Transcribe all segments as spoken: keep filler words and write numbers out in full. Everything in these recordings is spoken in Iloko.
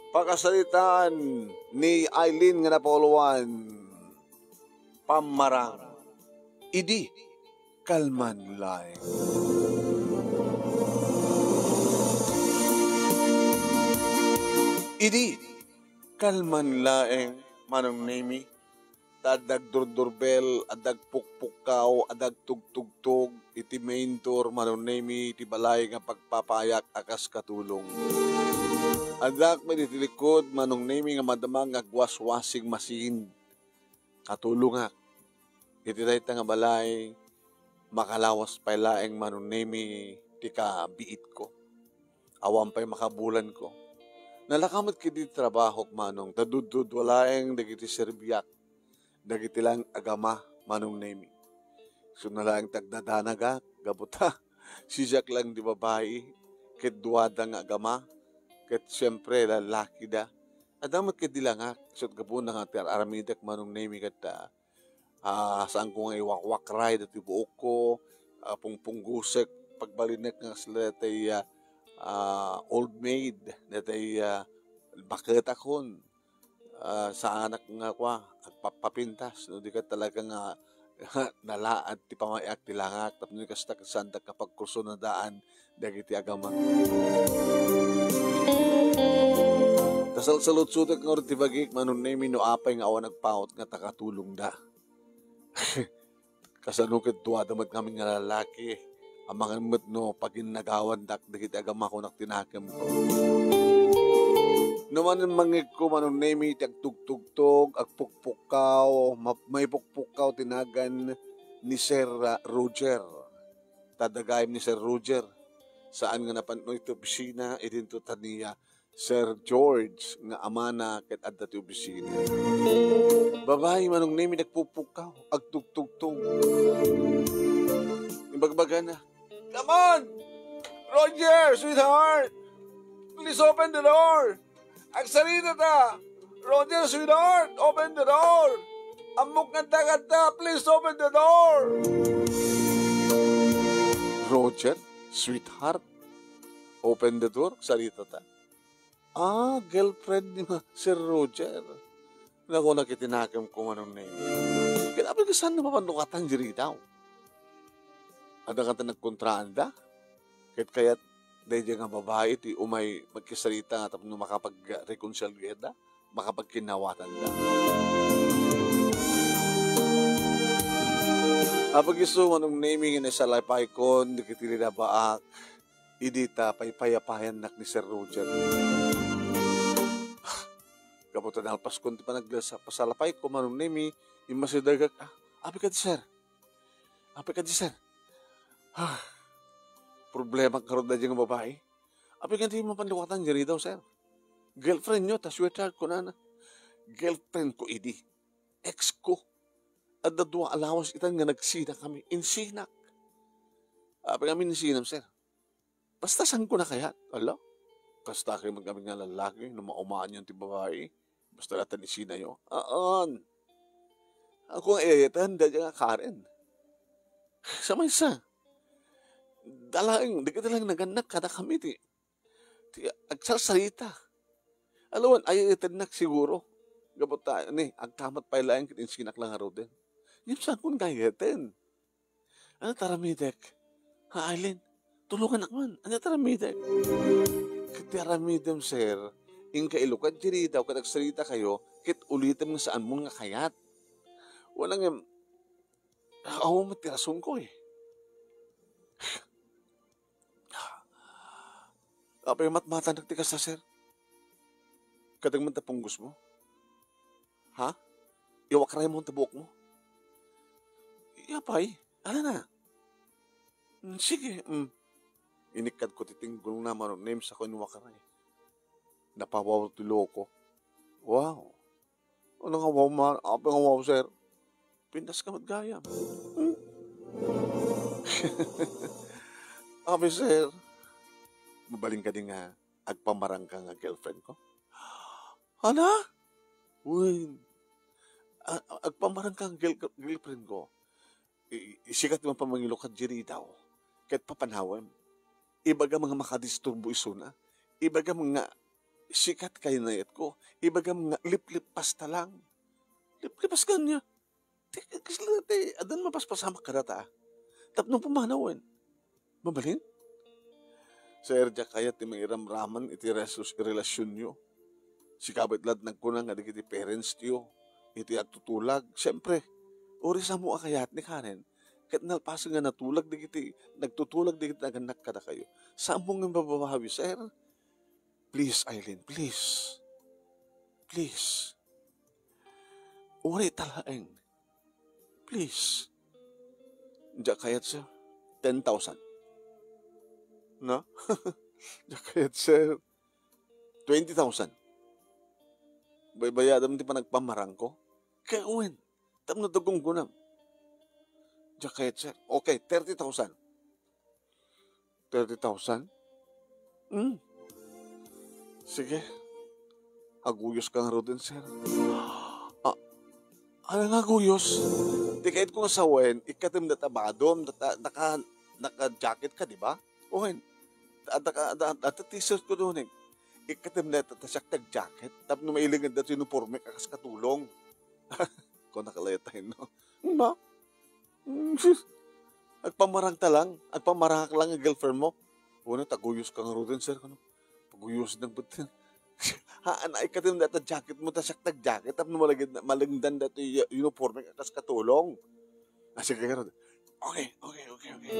Pakasaritaan ni Aileen nga napauluan, Pammarang. Idi kalman laeng. Idi kalman laeng, Manong Nemi, ta adda agdurdurbel, adda agpukpukkaw, adda agtugtugtog iti main door, Manong Nemi, iti balay nga pagpapayak a kas katulong. Addak met iti likod, Manong Nemi, nga madama nga agwaswasing masin. Katulongak. Iti dayta nga balay, makalawas pay laeng, Manong Nemi, ti kabiitko. Awan pay makabulanko. Nalaka met ketdi trabahok, Manong, ta duddudua laeng dagiti serbiak. Dagiti laeng agama, Manong Nemi. Isuna laeng ti agdadanagak, gapu ta siak laeng ti babai, ket duada nga agama, ket siempre, lalakida. Adda met ketdi langak, isut' gapuna nga ti ar-aramidek, Manong Nemi, ket, ah, ah, saanko nga iwakwakray dagiti buokko, ah, pungpunggusek, pagbalinek nga kasla daytay, ah, ah, old maid, daytay, ah, baketakon. Ah, saanak nga kua, agpapapintas, no di ket talaga nga nalaad ti pamay-ak ti langak, tapno di kasta, ket saandak nga pagkursunadaan dagiti agama. Ta salsalutsotek ngarud ti bagik, Manong Nemi, no apay nga awan agpaut nga ta katulongda. Kasano ket duada met ngamin nga lalaki, amangan met no paginnagawandak dagiti agama, kunak ti nakemko. No manen mangngegko, Manong Nemi, ti agtugtugtog, agpukpukkaw, ma-, maipukpukkaw ti nagan ni Sir, ah, Roger. Ta adda gayyem ni Sir Roger. Saan nga napanoy ti opisina, idinto ta ni, ah, Sir George nga amana ket adda ti opisina. Babai, Manong Nemi, nagpupukkaw, agtugtugtog. Ibagbagana, "Come on! Roger, sweetheart! Please open the door! Agsarita ta! Roger, sweetheart, open the door! Ammok nga adda kasta, please open the door!" Roger, sweetheart, open the door, agsarita ta. Ah, girlfriend ni Ma-, Sir Roger. Naku, nakitinakem ko, Manong Nemi. Ket apay ket saan nga mapannukatan dayta? Adda kanta nagkontraanda? Ket kayat daydiay nga babai ti umay magkisarita tapno makapagrekonsilioda, makapagkinnawatanda. Apay isu, Manong Nemi, nga naisalapaykon dagiti linabaak, idi ta paypayapayannak ni Sir Roger. Gapu ta nalpaskon ti panagsa-, pasalapayko, Manong Nemi, immasidegak, ah, apay kadi, sir? Apay kadi, sir? Ah, problema ngarud daydiay nga babai. Apay kadi mapannukatan dayta, sir? Girlfriend-yo, ta sweetheart, kunana. Girlfriend ko idi. Ex ko. Adda dua a lawas itan nga nagsinakami. Insinak. Apay ngamin insinam, sir? Basta saanko na kayat. Ala, kasta kay met ngamin nga lalaki, no maumaanyon ti babai, basta latta ni sinayo. Aan. Ako nga iyayaten, daydiay nga Karen. Sa maysa, dalaeng, dagiti laeng nagannak kadakami ti, ti agsarsarita. Alawan, iyayatennak siguro. Gapu ta, ni, agkamat pay laeng ket insinak la ngaruden. Ngem saanko nga iyayaten? Ania ti aramidek? Ha, Aileen? Tulonganak man. Ania ti aramidek? Ket ti aramidem, sir, inka ilukad dayta ket agsaritakayo, ket ulitem nga saanmo nga kayat. Wala nga, awan met ti rasonko, eh. Apay matmatanak ti kasta, sir? Kadagman ta punggosmo? Ha? Iwakraymo ta buokmo? Apay? Ala na? Mm, sige, mm. Inikkadko ti tinggolna, Manong Nemi, sako inwakray. Napawaw ti loko. Wow. Ano nga wow, ma-, apay nga wow, sir? Pintas ka met gayam. Hmm? Apay, sir, mabalin kadi nga agpamarangka nga girlfriend ko? Ania? Wen, a-, a-, agpamarangka nga girl-, girlfriend ko. I-, i-, sika ti mapamangilukad dayta. Ket papanawem. Ibagam nga makadisturbo isuna. Ibagam nga Sikat kayatko. Ibagam nga liplippas ta lang. Liplippas kaniak. Ti, kasla ti, addan mapaspasamak kadata, ah. Tapno pumanawen. Mabalin? Sir, diak kayat ti mairamraman iti resus-, relasyonyo. Sika met laeng ti nagkuna nga dagiti parents tayo, iti agtutulag. Siyempre, uray saanmo a kayat ni Karen. Ket nalpasen nga natulag dagiti, nagtutulag dagiti nagannak kadakayo. Saanmo nga mababawi, sir? Please, Eileen, please. Please. Uray ta laeng. Please. Diak kayat, sir. Ten thousand. No? Diak kayat, sir. Twenty thousand. Baybayadam ti panagpamarangko. Kaya wen. Tapno dagunggunam. Diak kayat, sir. Okay, thirty thousand. Thirty thousand? Hmm. Sige. Aguyos ka ngaruden, sir. Ah, ano nga aguyos? Ti kayatko nga sawen, ikkatem data badom, data, naka, naka-jacket ka, di ba? Wen. Da, da, da, da, da, t-shirt ko doon eh. Ikkatem data, ta siak tag-jacket. Tapno mailinged data uniforme ka kas katulong. Kung nakalayat tayo, no? Ma? Mm, sus. Agpamarang ta lang. Agpamarangak lang nga girlfriend mo. Wala, taguyos ka ngaruden, sir, kano? Paguyos ng butin. Ha, ana, ikkatem data jacket mo, ta siak tag-jacket, tapno malagid-, malengdan data y-, uniforme ka kas katulong. Ah, sige, ngarud. Okay, okay, okay, okay.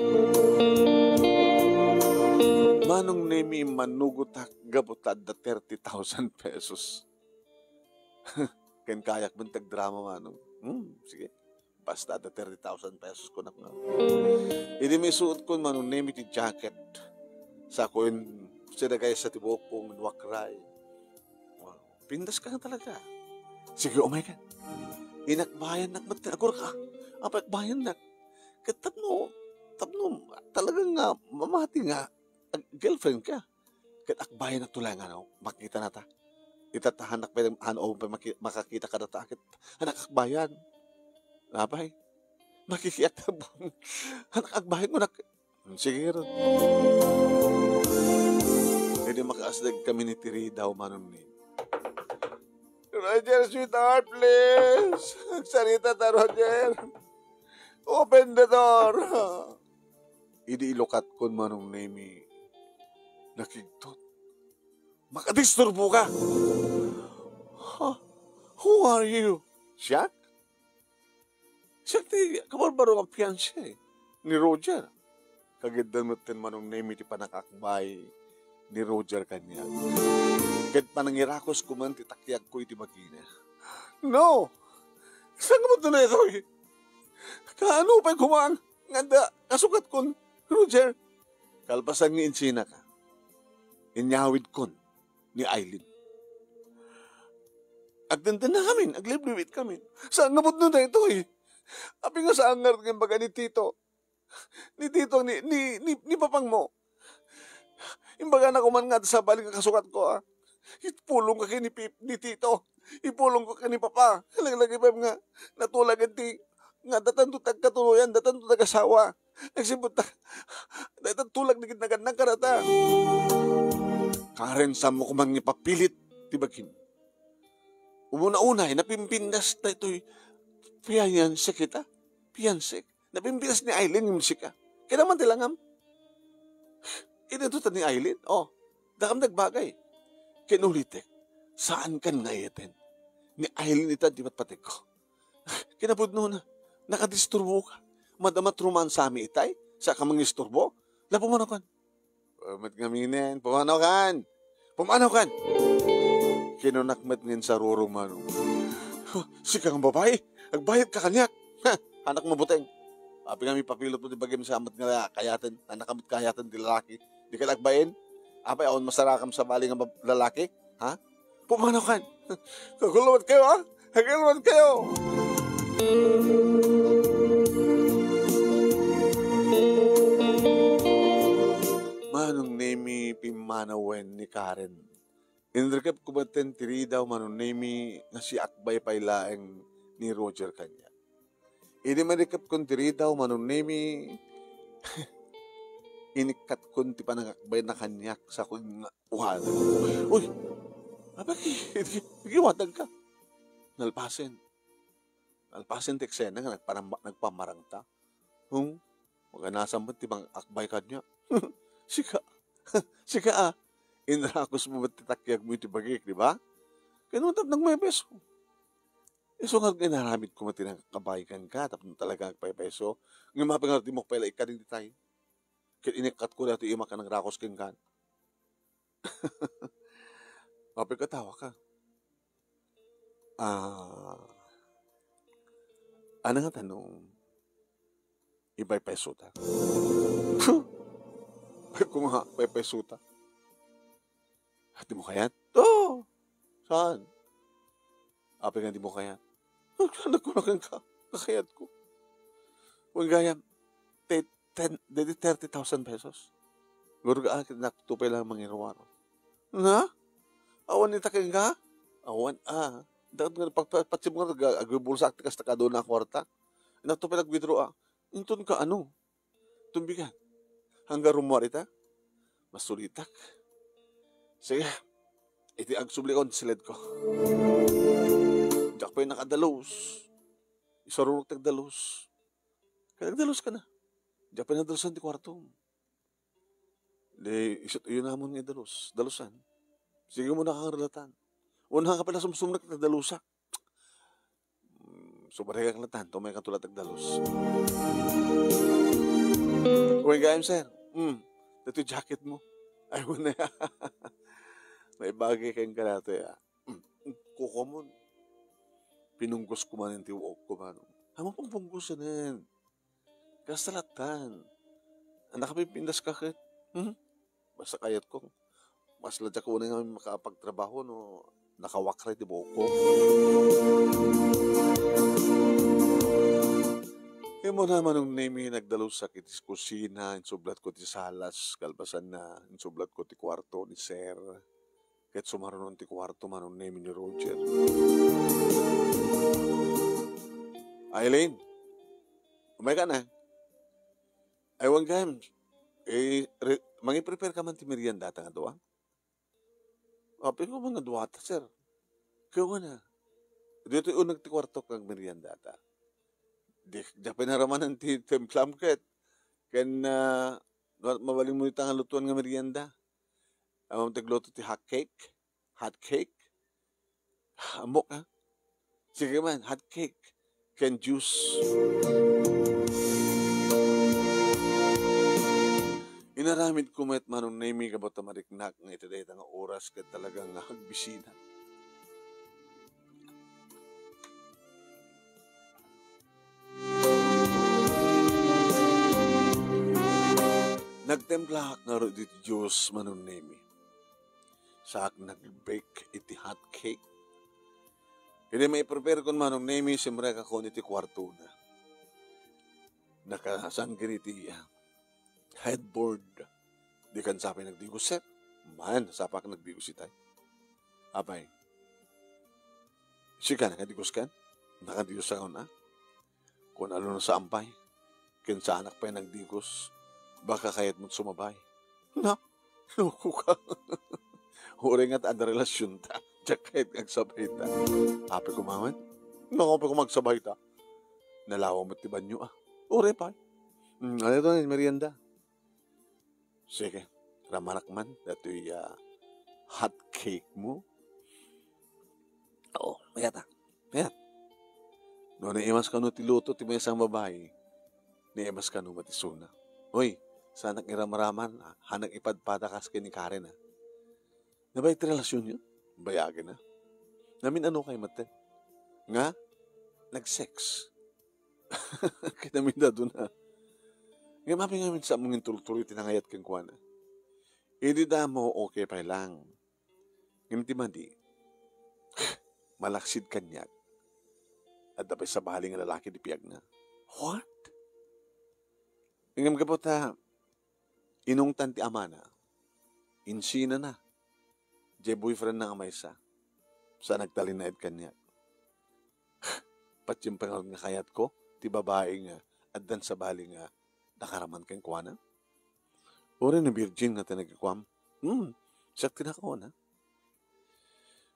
Manong Nemi, manugotak gapu ta adda thirty thousand pesos. Ken kayak man ti agdrama, Manong. Hmm, sige. Basta adda thirty thousand pesos ko nga. Idi maisuot ko, Manong Nemi, ti jacket. Sa ko in, sinagaysa ti buok ko, inwakray. Wow. Pintas ka nga talaga. Sige, umay ka. Inakbayannak met, agurka. Apay akbayannak? Ket tapno, tapno, talaga nga, mamati nga, ag-, girlfriend ka. Ket akbayan a tulay nga, no? Makita na ta. Ita ta, hanak pay, han-, o pay maki-, makakita ka data, ket hanak akbayan. Apay, makikiat ta. Hanak akbayan ko nak-, sige, ron. Idi makaasdeg kami ni Tiridaw, Manong Nemi. Roger, sweetheart, please. Agsarita ta, Roger. Open the door. Idi ilukat kon Manong Nemi, nakigtot. Makadisturbo ka! Ha? Who are you? Siak? Siak ti kabarbaro nga fiancé ni Roger. Kagiddan met ten Manong Nemi ti panakakbay ni Roger kaniak. Ket panangirakus ko man ti takiagko iti bagina. No! Saan ka man daytoy? Kaano pay kumang nga adda kasukatkon, Roger? Kalpasan nga insinaka, inyawidkon ni Aileen. Agdendennakamin, aglibliwitkamin. Saan nga pudno daytoy? Apay nga saan nga imbaga ni Tito? Ni Tito, ni, ni, ni, ni papangmo. Imbagana koma nga adda sabali nga kasukatko, ah. Ipulongko ken ni Pip-, ni Tito. Ipulongko ken ni Papa. Laglagipen nga natulagan ti, nga adda tanto ti agkatuloyan, adda tanto ti agasawa. Nagsipud ta, dayta tulag dagiti nagannak kadata. Karen, saanmo koma nga ipapilit ti bagim. Umuna-unay, napimpindas daytoy fiancé kita. Fiancé. Napimpindas ni Aileen ngem sika. Kailan man ti langam? Iti ta ni Aileen, oh, dakam nagbagay. Ken ulitek, saan kan nga iyeten. Ni Aileen ita ti patpategko. Kinapudnona, nakadisturbo ka. Madama ti romansami itay, saan ka mangisturbo? La, pumanaw kan. Met ngaminen, pumanaw kan! Pumanaw kan! Kinunak met nga insarurong, Manong. Huh, sika nga babai, agbayad ka kaniak. Ha, anak mo buteng. Apay nga mipapilot mo ti bagim sa amat nga kayaten, anak amat kayaten ti lalaki. Di ka nagbain? Apay awan masarakam sabali nga bab-, lalaki? Ha? Pumanaw kan! Kaguluan kayo, ha? Kaguluan kayo! Manong Nemi, pimmanawen ni Karen. Inrikep ko met ten ti ridaw, Manong Nemi, nga siakbay pay laeng ni Roger kaniak. Idi marikepkon ti ridaw, Manong Nemi, inikkatkon ti panangakbayna kaniak sa kun nga uwan. Uy! Apay, nag-iwatag ka. Nalpasen. Nalpasen ti eksena nga nagpanam-, nagpamarangta. Hmm? Maganasam met ti mangakbay kaniak. Sika, sika, ah. Inrakus mo met ti takyag mo iti bagik, di ba? Kano tap nagmay peso. Isu nga inaramid ko met ti nangakabay kenka, tapno talaga agpaypayso. Ngem mapingarti mo pay la ikading detay. Ket inikkat ko dati ima ka nangrakus kenka. Mapigkatawa ka. Ah, ano nga tanong? Ipaypayso ta. Ay, kung nga, paypayso ta. Ah, di mo kayat? Oo. Saan? Apay nga di mo kayat? Nagkunak ka. Kakayat ko. Kung gayam, te-, ten, dedi thirty thousand pesos. Gurga, ah, nakatupay lang mangiruaro. Na? Awan ita kenka? Awan, ah. Dapat nga pag-, pag-, patsib nga, ag-, agbubulsa ak ti kasta kaduna a kwarta. Nakatupay lang withdraw, ah. Inton ka, ano? Tumbigan. Hanggang rumuar ita? Masulitak. Sige. Iti agsubli ko, siled ko. Diak pay nakadalus. Isururok ti agdalus. Kaya agdalus ka na. Diak pay nadalusan ti kwarto. Di, isut iyo namon nga idalus. Dalusan. Sige mo nakangrelatan. Una ka pala sumsumrek, nagdalusak. Mm, subarek ak latan, tumay ka tulat agdalus. Wen gayam, sir. Mm, dito jacket mo. Ay, wala. May bagay kayong kalato, ya. Mm, kukomon. Pinunggos ko man ti uok ko, mano. Amo pang punggosen. Kasta latan. Anak, pindas ka ket. Hmm? Basta kayat ko. Mas ladyak ko nga makapagtrabaho no nakawakray ti buok ko. Imo na, Manong Nemi, nagdalusak iti kusina, insublat ko ti salas, kalpasan na, insublat ko ti kwarto ni Sir. Ket sumarunon ti kuarto, Manong Nemi, ni Roger. Aileen, umay ka na. Ay, wen gayam, eh, re-, mangiprepare ka man ti merienda ta nga dua? Apay ko man nga dua ta, sir. Kaya na. Dito unag ti kuarto kag merienda ta. Di, di pinaramanan ti templam ket. Ken, ah, mabalin mo ita nga lutuan nga merienda. Amam ti agluto ti hot cake? Hot cake? Ammok, ha? Sige man, hot cake. Ken juice. Inaramid ko met, Manong Nemi, gapu ta mariknak nga iti dayta nga oras ket talaga nga agbisinak. Nagtemplaak ngarud iti juice, Manong Nemi. Saak nag-bake iti hot cake. Idi maiprepare kon Manong Nemi, simrekakon iti kuartona. Nakasanggir iti, ah, headboard. Di kan sapay nagdigos, sir? Man, sapak nagdigos itay. Apay, sika, nakadigos kan? Nakadigos ka na? Kun ano na saan pay, ken saanak pay nagdigos, baka kayat mo't sumabay. Na, loko ka. Uray nga adda relasyon ta, diak kayat nga agsabay ta. Apay ko man, no, apay ko magsabay ta. Nalawa met ti banyo, ah. Uray pay. Mm, ano ito, merienda? Sige, ramanak man, datoy, ah, hot cake mo. Oo, mayat, ah. Mayat. No, naimas kano ti luto ti maysa nga babai, naimas kano met isuna. Hoy, saanak nga iramaraman, ah, hanak ipadpada kas ken ni Karen, ah. Nabay ti relasyonyo? Bayagin, ah. Namin-ano kayo met, eh? Nga? Nag-sex? Kinamindado na. Ngem apay ngamin sa mong intultuloy ti nangayat kenkuana. Idi damo, okay pay lang. Ngem ti madi, malaksid kaniak. Adda pay sabali nga lalaki di piagna. What? Ngem gapu ta, inungtan ti amana. Insina na. Diay boyfriend na nga maysa. Sa nagtalinaed kaniak. Patiem pay ngarud nga kayatko ti babai nga addan sabali nga nakaraman kenkuana? Uray no virgin nga ti nagikuam? Hmm, siak ti nakauna.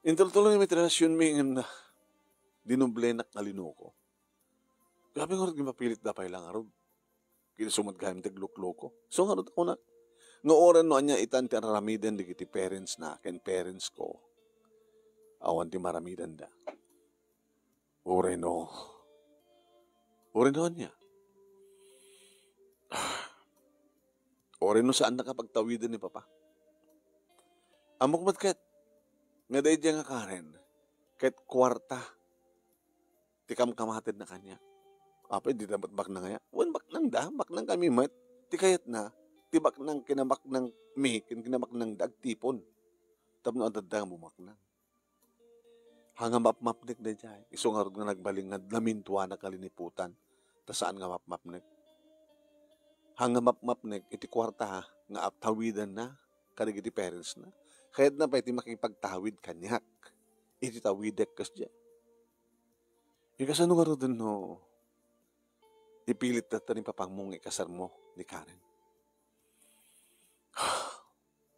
Intultuloy met ti relasionmi ngem na, dinublenak nga linuko. Grabe ngarud nga mapilit da pay la ngarud. Ket isu met gayam ti aglukloko. Isu ngarud kunak, nga uray no ania itan ti ar-aramiden dagiti parents na ken parents ko, awan ti maramidenda. Uray no, uray no ania? Uray no saannaka pagtawiden ni Papa. Ammok met ket nga daydiay nga Karen ket kuarta ti kamkamatenna kaniak. Apay, dida met baknang aya? Wen, baknangda, baknangkami met. Ti kayatna, ti baknang, kinabaknangmi ken kinabaknangda agtipon tapno adda nga bumaknang. Haan nga mapmapnek daydiay. Isu ngarud nga nagbalin nga namintuanak nga liniputan, ta saan nga mapmapnek. Haan nga mapmapnek iti kuarta nga ap-, tawidanna kadagiti parents na. Kayatna pay ti makipagtawid kaniak iti tawidek kasdiay. Kasano ngaruden no ipilit latta ni Papangmo nga ikasarmo ni Karen?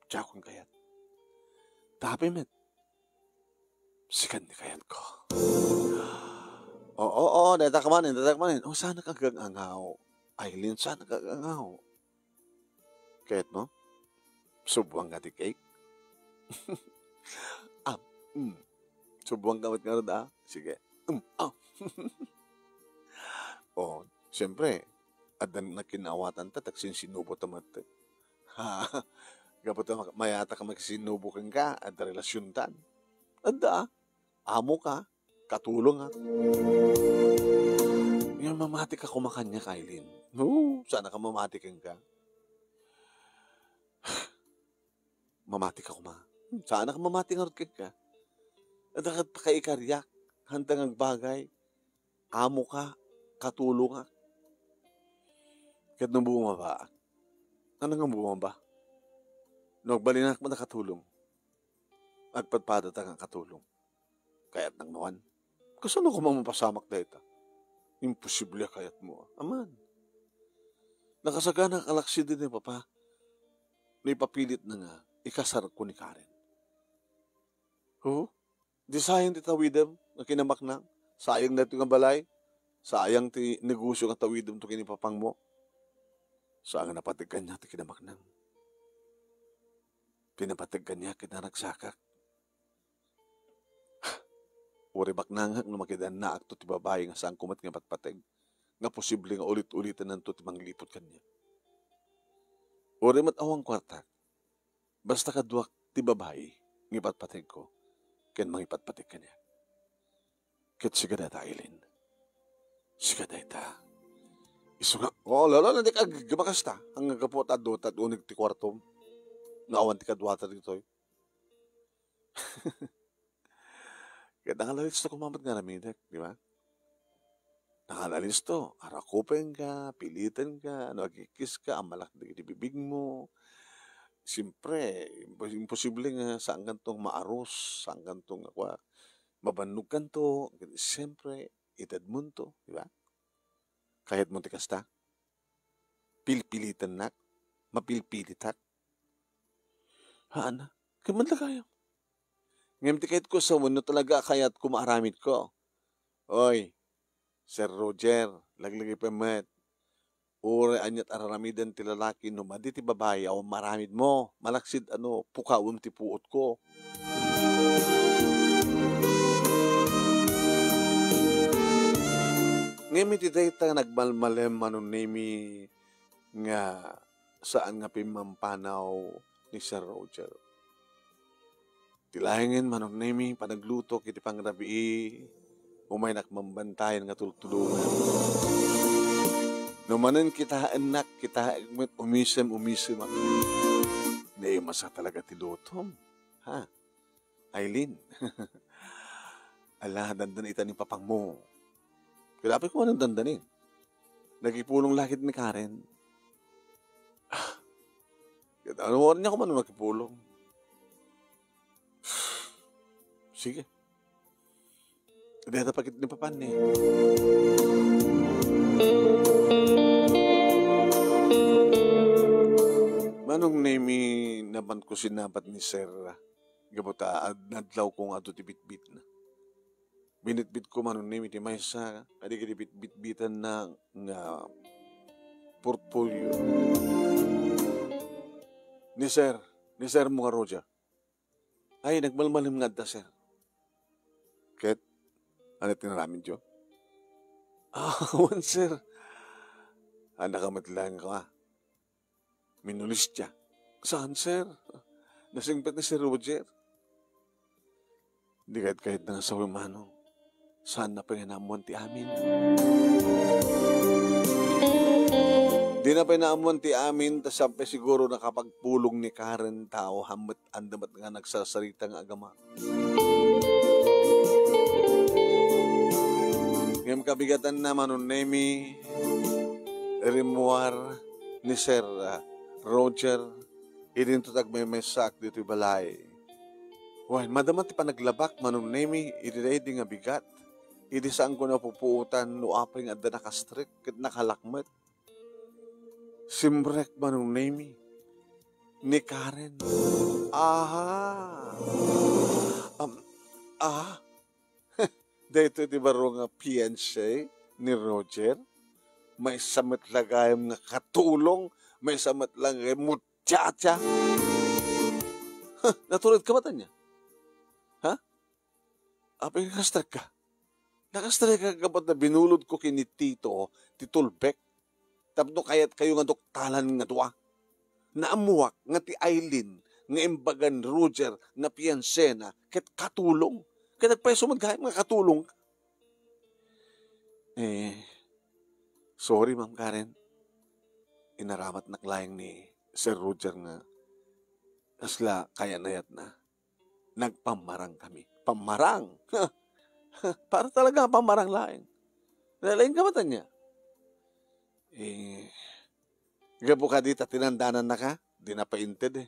Diakon kayat. Tapay met, sikan ni kayatko. Oo, oo, dayta ka manen, dayta ka manen. O, saanak agag-angaw? Aileen, saanak agag-angaw? Kayatmo? Subwang nga ti cake? Ah, mm. Subwang ka met ngarud, ah. Sige. Mm, ah. O, siyempre, adda na kinaawatan ta, tagsinsinubo ta met. Ha? Gapu ta mak-, mayata ka makisinubo kenka, adda relasiontan. Adda, ah. Amoka, katulongak. Nga mamatika koma kaniak, Aileen. No, saanak mamati kenka. Mamatika koma. Saanak mamati ngarud kenka. Adda ket pakaikariak, haan ta nga agbagay. Amoka, katulongak. Ket no bumabaak, ano nga bumaba? No agbalinak met a katulong, agpadpadata nga katulong. Kayatnak no wen? Kasano koma mapasamak dayta? Imposible a kayatmo, ah. Aman. Nakasagana a kalaksiden ni Papa no ipapilitna nga ikasarko ni Karen. Ho? Di sayang ti tawidem nga kinabaknang? Sayang daytoy nga balay? Sayang ti negosio nga tawidemto ken ni Papangmo? Saan nga napateg kaniak ti kinabaknang? Ti napateg kaniak ket naragsakak. Uray baknangak no makidannaakto ti babai nga saanko met nga ipatpateg, nga posible nga ulit-ulitananto ti mangliput kaniak. Uray met awan kuartak, basta kaduak ti babai nga ipatpategko ken mangipatpateg kaniak. Ket sika dayta, Aileen. Sika dayta. Isu nga, oh, lalo na di ka agbagas ta. Ang gapu ta adu ta uneg ti kuartom. No awan ti kaduata ditoy. Ket nakalalis to koma met nga aramidek, di ba? Nakalalis to, arakupenka, pilitenka, no agkikiska, ammalak dagiti bibigmo. Siempre, impos-, imposible nga saankanto nga maarus, saankanto nga kua, mabannogkanto, siempre, itedmonto, di ba? Kayatmo ti kasta? Pilpilitennak? Mapilpilitak? Haan, kayat met la kayo. Ngem ti kayatko sa wenno talaga a kayatko maaramidko. Oy, Sir Roger, laglagipem met. Uray aniat a raramiden ti lalaki no madi ti babai a maaramidmo, malaksid a no pukawem ti puotko. Ngem iti dayta nga nagmalmalem, Manong Nemi, nga saan nga pimmampanaw ni Sir Roger. Ti laengen, Manong Nemi, panaglutok iti pangrabii, umaynak mambantayan nga tultulongan. No manen kitaennak, kitaek met umisem-umisemak. Naimasa talaga ti lutom. Ha? Aileen. Ala, dandan ita ni papangmo. Kaya apay ko anong dandanin? Nagipulong lakit ni Karen. Ah, kaya ano, niya ko man nagipulong. Sige. Deta pakit ni papan ni. Manong Nemi naman ko sinabat ni Sir. Gapu ta ad-, nadlawko nga adu ti bitbitna. Binitbitko, Manong Nemi, ti maysa kadagiti bitbitbitanna nga portfolio. Ni Sir, ni Sir mo nga Roger. Ay, nagmalmalem nga adda, Sir. Ket, ania ti inaramidyo? Ah, awan, Sir. Anak ka met laeng ka. Minulistia. Saan, Sir? Nasingpet ni Sir Roger. Di kayat-kayat nga sawen, Manong. Saanna pay nga naammoan ti amin. Dina pay naammoan ti amin, ta saan pay siguro nakapagpulong ni Karen, tao, hammet, anda met nga nagsarsarita nga agama. Ngem kabigatanna, Manong Nemi, rimmuar ni Sir, ah, Roger, idinto ti agmaymaysaak ditoy balay. Wen, madama ti panaglabak, Manong Nemi, idi daydi nga bigat. Idi saanko napupuotan no apay nga adda nakastrek ket nakalakmet. Simrek, Manong Nemi, ni Karen. Aha. Am, ah. Daytoy ti baro nga fiancé ni Roger. Maysa met la gayam nga katulong, maysa met la gayam muchacha. Huh, naturedka met ania? Ha? Apay nga nakastrek ka? Nakastrek ka gapu ta binulodko ken ni Tito ti tulbek tapno kayatkayo nga duktalan nga dua. Naammuak nga ti Aileen nga imbaga ni Roger nga fiancéna ket katulong. Ket agpayso met gayam nga katulong. Eh, sorry, Ma'am Karen. Inaramatnak laeng ni Sir Roger nga kasla kayan-ayatna. Nagpammarang kami. Pammarang! Para talaga pammarang laeng. Nalaing ka met ania? Eh, gapu kadi ta tinandanannaka, di na pay inted eh.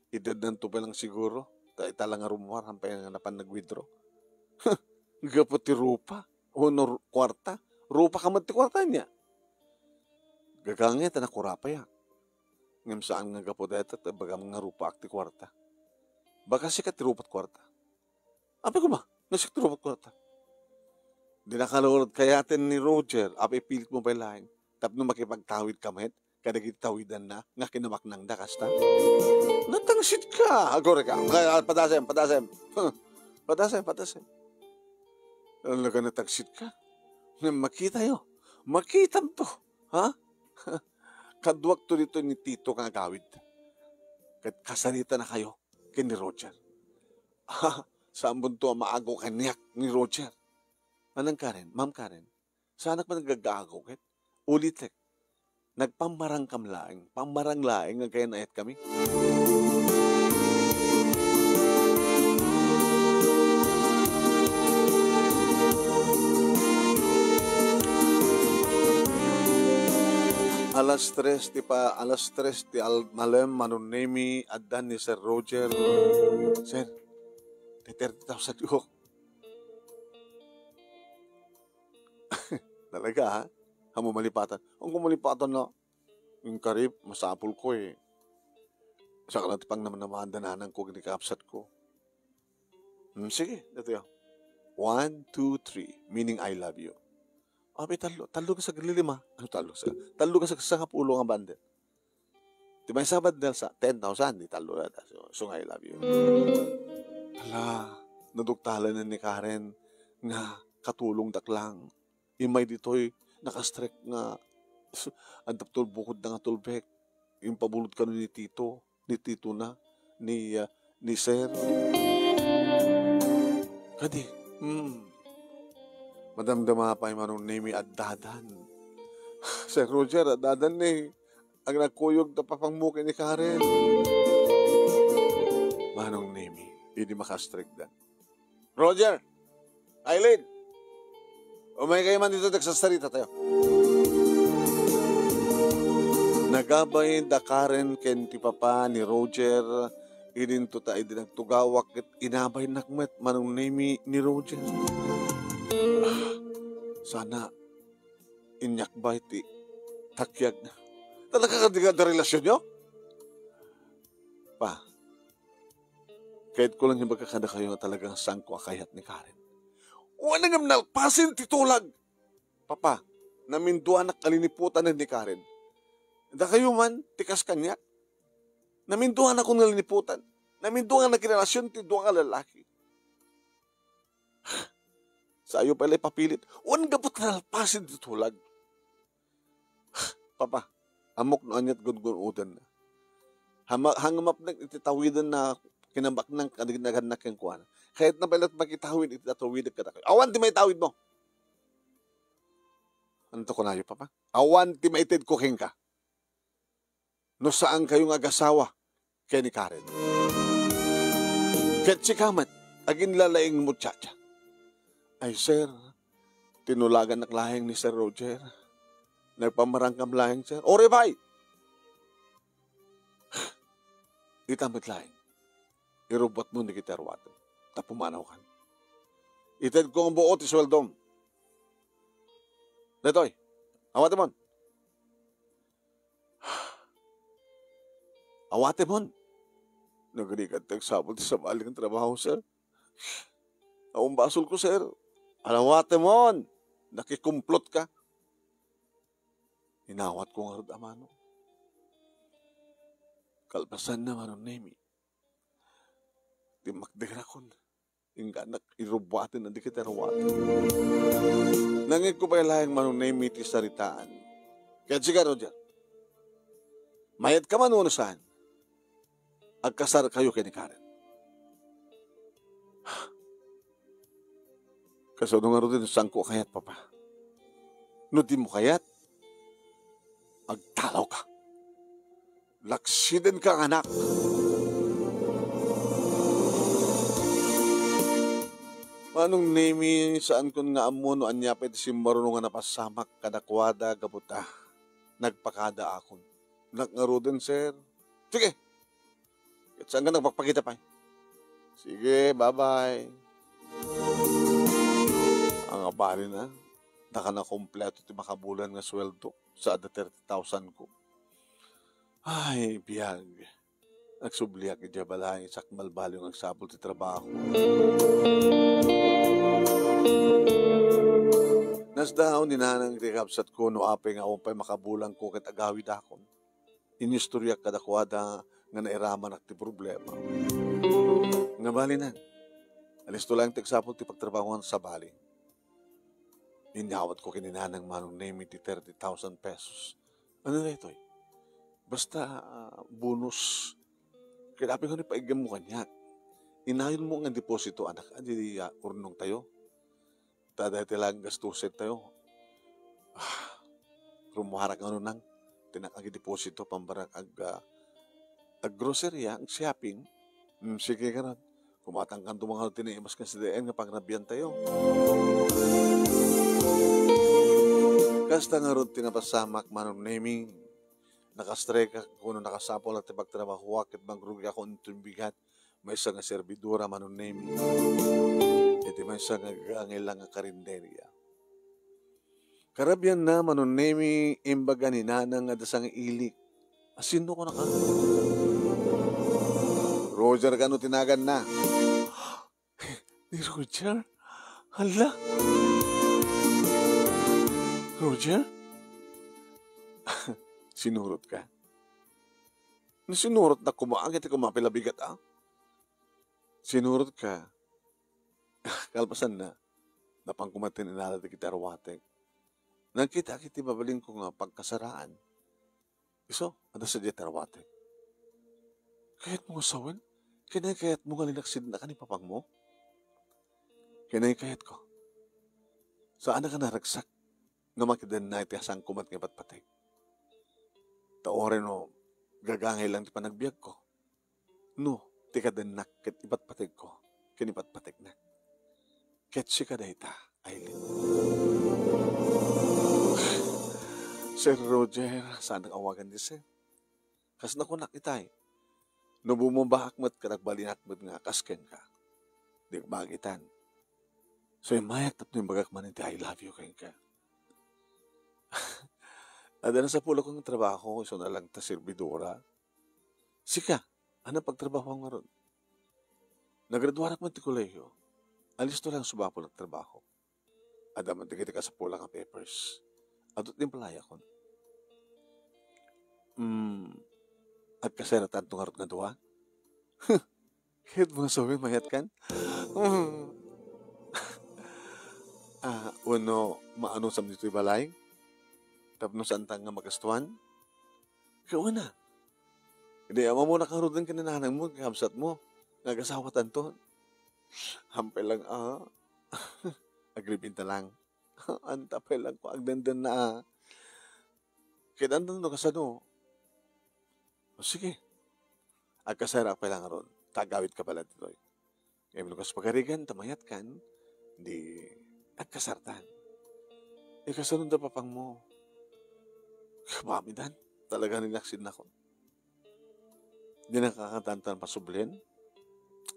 Edadnanto pay lang siguro. Ta ita la nga rummuar, hampay nga napan nag-withdraw. Gapu ti rupa. Wenno ru-, kuarta. Rupa ka met ti kuarta ania? Gagangen ta nakurapayak. Ngem saan nga gapu dayta ta ibagam nga rupaak ti kuarta. Baga sika ti rupat kuarta. Apay koma, no siak ti rupat kuarta. Di nakalurod kayaten ni Roger, apay ipilit mo pay laeng. Tapno makipagtawid ka met, kadagiti tawidanna nga kinamaknangda kasta. Natangsit ka! Agore ka. Ay, ah, padasem, padasem. Huh. Padasem, padasem. Talaga natangsit ka. Nga makitayo. Makitam to. Ha? Kaduak to dito ni Tito nga agawid. Ket kasarita na kayo ken ni Roger. Ah, saan bunto a maago kaniak ni Roger? Manang Karen, Ma'am Karen, saanak man nagagago ket ulitek. Nagpammarang kam laeng, pammarang laeng nga agkayan-ayat kami. Alas tres ti pa-, alas tres ti al-, malem, Manong Nemi, addan ni Sir Roger. Sir, ti thirty thousand ko. Talaga, ha? Amo malipatan. Ang kumalipatan na, inkari, masapul ko eh. Saka lang ti pangnamanamanda nanang ko, ni kapsat ko. Hmm, sige, dito yun. One, two, three, meaning I love you. Abi, talo, talo ka sa lima. Ano talo sa? Talo ka sa sangapulo nga bundle. Ti maysa bundle sa ten thousand, di talo na. So, so nga, I love you. Hala, naduktalan ni Karen nga katulong daklang. Imay ditoy, nakastrek nga, adda tulbukod na nga tulbek. Impabulod kano ni Tito, ni Tito na, ni, ah, ni Sir. Kadi, hmm. Madamdama pay Manong Nemi addadan. Sir Roger, addadan ni. Agnagkuyog ta papangmuki ni Karen. Manong Nemi, idi makastrikdan. Roger! Aileen! Umay kayo man dito, nagsasarita tayo. Nagabay da Karen ken ti papa ni Roger, idinto ta idi nagtugawak ket inabay nakmet Manong Nemi ni Roger. Ah, sana inyakbay ti takyag. Talaga ka di ka relasyon nyo? Pa, Kayatko lang ibaga kadakayo nga talagang saanko a kayat ni Karen. Wen ngem nalpasen ti tulag. Papa, naminduanak a liniputan ni Karen. Dakayo man, ti kas kaniak. Naminduanakon nga liniputan. Naminduan nga nagrelasyon ti dua nga lalaki. Saayo pay la ipapilit. Wen gapu ta nalpasen ti tulag. Papa, ammok no aniat gungun-odenna. Hama-, hangamapnek iti tawiden na kinabaknang kadagnagannak kenkuana. Kayatna pay la makitawid iti tawidek kadakayo. Awan ti maitawidmo. Ania ti kunayo, Papa? Awan ti maitedko kenka. No saankayo nga agasawa ken ni Karen. Ket sika met, aginlalaingmo, Chacha. Ay, sir, tinulagannak laeng ni Sir Roger. Nagpamarangkam laeng, sir. Uray pay! Ita met laeng. Irubbuatmo dagiti aruatem. Ta pumanawkan. Itedko nga buo ti sueldom. Daytoy, awatemon. Awatemon. Nagrigat ti agsapul ti sabali nga trabaho, sir. Awan basolko, sir. Awatemon. Nakikumplot ka. Inawatko ngarud a mano. Kalpasanna, Manong Nemi. Ti makderakon. Ingganak irubbuaten a dagiti aruaten. Nangngegko pay laeng, Manong Nemi, ti saritaan. Ket sika, Roger, mayat ka man wenno saan, agkasarkayo ken ni Karen. Kasano ngarud ti saanko a kayat, Papa? No dimo kayat, agtalawka. Laksidenka nga anak. Manong Nemi, saankon nga ammo no ania pay ti simmaruno nga napasamak kadakuada gapu ta nagpakadaakon. Nak ngaruden, sir. Sige. Ket saanka nagpakpakita pay. Sige, bye-bye. Ania balin a, daka nakompleto ti makabulan nga sueldo, sa adda thirty thousand ko. Ay, biag. Nagsubliak idiay balay, sakbay baliw nga agsapul ti trabaho. Nasdaaw ni nanang ti kabsatko no apay nga awan pay makabulangko ket agawidakon. Inistoriak kadakuada nga nairamanak ti problema. Nga balinan, alisto laeng ti agsapul ti pagtrabahoan sabali. Inyawatko ken ni nanang, Manong Nemi, ti thirty thousand pesos. Ania daytoy? Basta, ah, bonus. Ket apay nga ni paiggemmo kaniak. Inayonmo nga deposito, anak, a di, ah, urnongtayo. Ta daytoy laeng gastusen tayo. Ah, rummuarak nga nunang, ti nakagideposito, pambarang ag-, ah, ag-groceria, ag-shopping. Hmm, sige, karon. Kumatangkanto man ti naimbag ken sadiaen nga pangrabian tayo. Kasta ngarud ti napasamak, Manong Nemi. Nakastrike wenno nakasapul ti pagtrabahoak ket mangrugiak inton bigat. Maysa nga serbidora, Manong Nemi. Iti maysa nga agangayla nga karinderia. Karabianna, Manong Nemi, imbaga ni nanang nga adda sangailik. A, sinno kunaka? Roger kano ti naganna. Ni Roger? Hala? Roger? Sinurotka? No sinurotnak koma, ket koma pay la bigat, a? Sinurotka. Kalpasanna, napan koma ti inala dagiti aruatek. Nagkitaak iti mabalinko nga pagkasaraan. Isu, adda sadiay ti aruatek. Kayatmo nga sawen? Ken kayatmo nga linaksidnaka ni papangmo? Ken kayatko. Saanak a naragsak nga makidenna iti saanko met nga ipatpateg. Ta uray no gagangay lang ti panagbiagko. No, ti kadennak ket ipatpategko, ken ipatpategnak. Ket sika dayta, Aileen. Sir Roger, saanak awagan ti sir. Kas nakunak itay, no bumabaak met ket agbalinak met nga kas kenka, diak maagitan. So, immayak tapno imbagak man iti I love you kenka. Adda nasapulakon nga trabaho, isuna lang ta serbidora. Sika, ania pagtrabahoam ngarud? Nagraduarak met ti kolehiyo. Alisto lang subapo nga trabaho. Adda met dagiti kasapulak nga papers. Adu ti implayakon. Hmm, agkasaratanto ngarud nga dua? Ket mo sawen mayatkan? Ah, wenno maanusam ditoy balay? Tapno saanta nga magastuan? Ket wen a. Idi ammonak ngaruden ken ni nanangmo, ken kabsatmo, nga agasawatanto. Hampay lang, ah. Aglibinta lang. Anta pay lang ko agdandanna, ah. Ket anta no kasano? O, sige. Agkasaraak pay lang ngarud. Ta agawidka pay la ditoy. Ngem no kas pagarigan ta mayatkan, di agkasartan. E, kasano da papangmo? Kabamidan. Talaga ni naksinnakon. Di nakakatantan pasublin?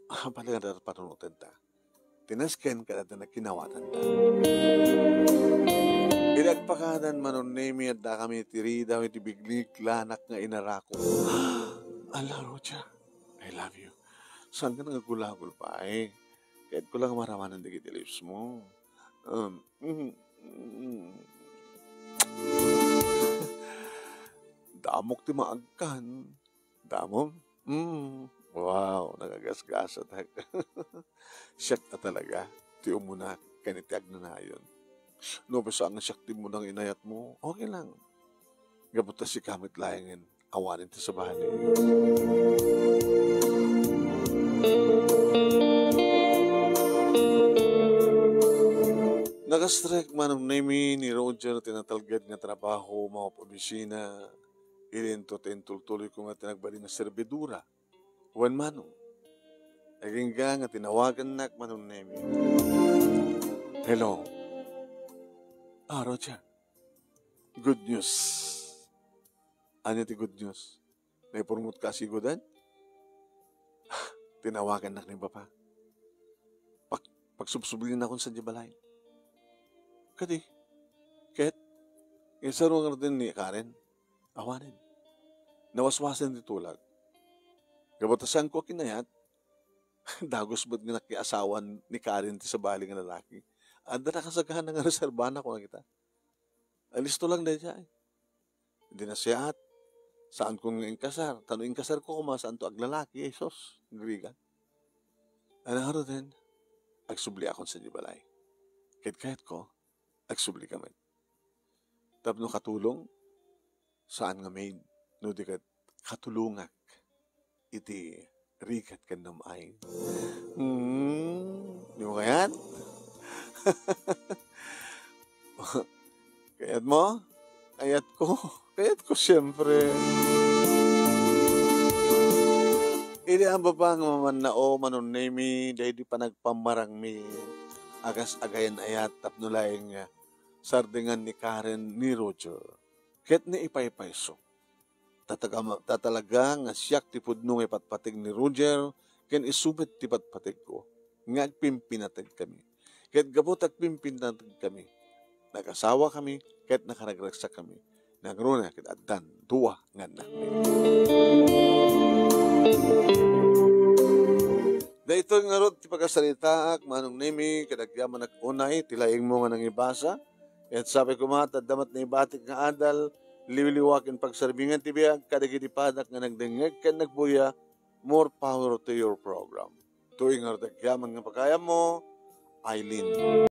Ah, balikan da panunotenta. Tinasken kada ta nagkinawatan da. Idi agpakadan, Manong Nemi, adda kami ti ridaw iti bigliklanak nga inarako. Ala, Roger, I love you. Saan ka nangagulagul pa, eh? Kahit ko lang maramanan dagiti lips mo. Um, mm, mm. Damok ti maagkan. Damon? Mm. Wow, nagagasgasatak. Siak a talaga ti umuna ken iti agnanayon. No, basta nga siak ti umuna nga inayatmo, okay lang. Gapu ta sika met laengen, awanen ti sabali. Nagastrek, Manong Nemi, ni Roger ti natalged nga trabaho, maop-obisina, idinto ti intultuloyko nga ti nagbalin nga servidora. Wen, Manong. Agingga nga tinawagannak, Manong Nemi. Hello. Ah, Roger. Good news. Ania ti good news? Naipurmotka a siguden? Tinawagannak ni Papa. Pag-, pagsubsublinakon sadiay balay. Kadi, ket, insaruanka ngaruden ni Karen? Awanen. Nawaswasen ti tulag. Gapu ta saanko a kinayat, dagus met nga nakiasawan ni Karen ti sabali nga lalaki. Adda nakasagana nga reserbanakon a kita. Alisto lang daydiay. Idi nasiat, saankon nga inkasar. Ta no inkasarko koma, saanto aglalaki, Jesus, agrigat. Ania ngaruden, agsubliakon sadiay balay. Ket kayatko, agsublika met. Tapno katulong, saan nga maid, no di ket katulongak iti rigat ken nam-ay. Hmm, di mo kayat? Kayat mo? Kayat ko. Kayat ko, siyempre. Idi ang baba nga mamannao, Manong Nemi, daydi panagpammarangmi, agas agayan ayat tapno laeng nga sardengan ni Karen ni Roger ket ni ipaypayso. Tatagama-, tatalaga nga siak ti pudno nga ipatpateg ni Roger ken isu met ti patpategko nga agpimpinateg kami. Ket gapu ta agpimpinateg kami, nagasawa kami ket nakaragragsak kami. Nangruna ket addan dua nga annakmi. Daytoy ngarud ti pagasaritaak, Manong Nemi, ket agyamanak unay ti laingmo nga nangibasa. Ket sapay koma, ta adda met naibatik nga adal, liwliwa ken pagsarbingan ti biag kadagiti padak nga nagdengngeg ken nagbuya. More power to your program. Toy ngarud ti agyaman nga pagayammo, Eileen.